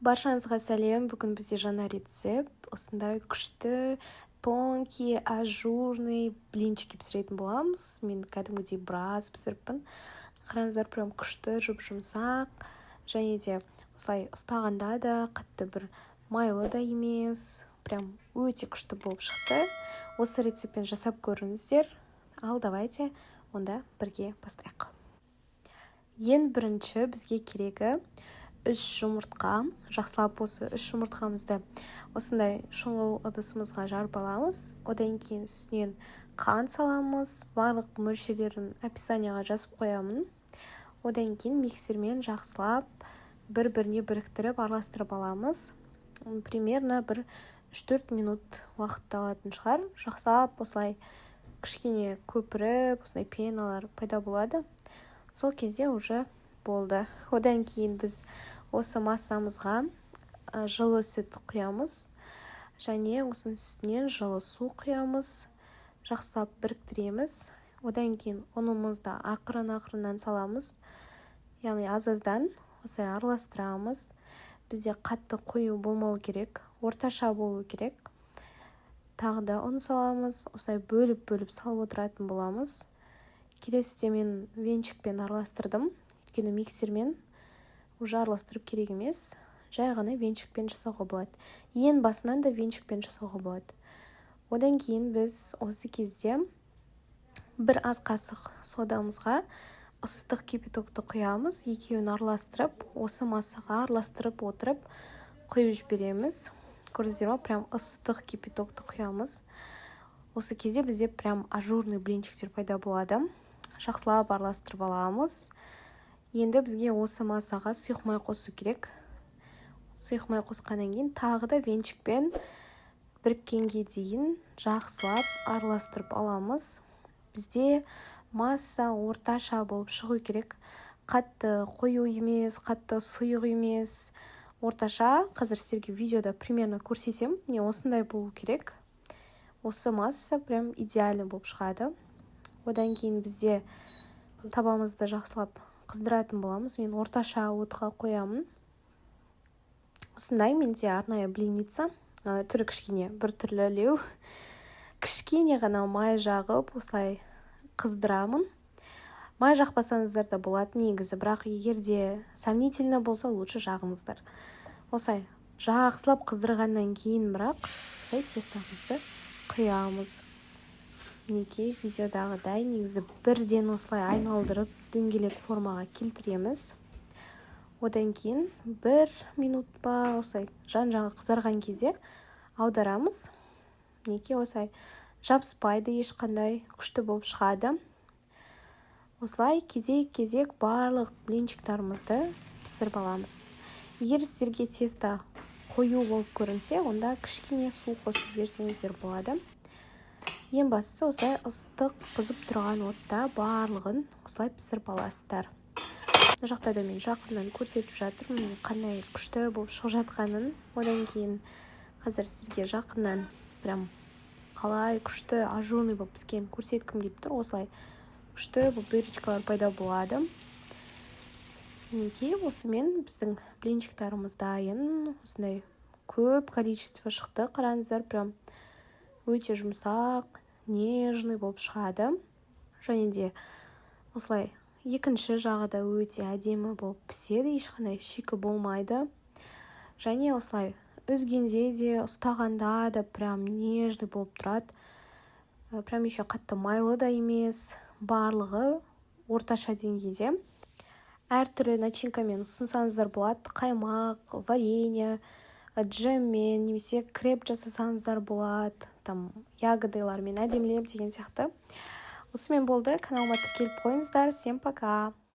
Баршаңызға сәлем! Бүгін бізде жаңа рецепт: осындай күшті, тонкий, ажурный блинчики пісіретін боламыз. Мен кәдімгідей біраз пісіріппін. Қараңыздар, прям күшті, жұп жұмсақ және де осылай ұстағанда да қатты бір майлы да емес, прям өте күшті болып шықты. Осы рецептпен жасап көріңіздер. Ал давайте онда бірге бастайық. Ең бірінші бізге керегі үш жұмыртқа. Жақсылап осы үш жұмыртқамызды осындай шұңғыл ыдысымызға жарып аламыз. Одан кейін үстінен қант саламыз. Барлық мөлшерлерін описанияға жазып қоямын. Одан кейін миксермен жақсылап бір біріне біріктіріп, араластырып аламыз. Примерно бір 3-4 минут уақыт алатын шығар. Жақсылап осылай кішкене көпіріп, осындай пеналар пайда болады, сол кезде уже болды. Одан кейін біз осы массамызға жылы сүт құямыз және осының үстінен жылы су құямыз, жақсылап біріктіреміз. Одан кейін ұнымызды ақырын ақырыннан саламыз, яғни аз аздан осылай араластырамыз. Бізде қатты қою болмау керек, орташа болу керек. Тағы да ұн саламыз, осылай бөліп бөліп салып отыратын боламыз. Келесіде мен венчикпен араластырдым, өйткені миксермен уже араластырып керек емес, жай ғана венчикпен жасауға болады. Ең басынан да венчикпен жасауға болады. Одан кейін біз осы кезде бір ас қасық содамызға ыстық кипятокты құямыз. Екеуін араластырып, осы массаға араластырып отырып құйып жібереміз. Көрдіңіздер ма, прям ыстық кипятокты құямыз. Осы кезде бізде прям ажурный блинчиктер пайда болады. Жақсылап араластырып аламыз. Енді бізге осы массаға сұйық май қосу керек. Сұйық май қосқаннан кейін тағы да венчикпен біріккенге дейін жақсылап араластырып аламыз. Бізде масса орташа болып шығу керек, қатты қою емес, қатты сұйық емес, орташа. Қазір сіздерге видеода примерно көрсетемін, міне, осындай болу керек. Осы масса прям идеальный болып шығады. Одан кейін бізде табамызды жақсылап қыздыратын боламыз. Мен орташа отқа қоямын. Осындай менде арнайы блинница, түрі кішкене біртүрлілеу. Кішкене ғана май жағып, осылай қыздырамын. Май жақпасаңыздар да болады негізі, бірақ егер де сомнительно болса, лучше жағыңыздар. Осылай жақсылап қыздырғаннан кейін, бірақ осылай тестомызды құямыз. Мінекей, видеодағыдай негізі бірден осылай айналдырып, дөңгелек формаға келтіреміз. Одан кейін бір минут па, осылай жан жағы қызарған кезде аударамыз. Мінекей, осылай жабыспайды ешқандай, күшті болып шығады. Осылай кезек кезек барлық блинчиктарымызды пісіріп аламыз. Егер сіздерге тесто қою болып көрінсе, онда кішкене су қосып жіберсеңіздер болады. Ең бастысы, осылай ыстық, қызып тұрған отта барлығын осылай пісіріп аласыздар. Мына жақта да мен жақыннан көрсетіп жатырмын, қандай күшті болып шығып жатқанын. Одан кейін қазір сіздерге жақыннан прям қалай күшті, ажурный болып піскенін көрсеткім келіп тұр. Осылай күшті болып дырочкалар пайда болады. Мінекей, осымен біздің блинчиктарымыз дайын. Осындай көп количество шықты. Қараңыздар, прям өте жұмсақ, нежный болып шығады. Және де осылай екінші жағы да өте әдемі болып піседі, ешқандай шикі болмайды. Және осылай үзгенде де, ұстағанда да прям нежный болып тұрады, прям еще қатты майлы да емес, барлығы орташа деңгейде. Әртүрлі начинкамен ұсынсаңыздар болады: қаймақ, варенье, джеммен немесе креп жасасаңыздар болады, там ягодалармен әдемілеп деген сияқты. Осымен болды. Каналыма тіркеліп қойыңыздар. Всем пока!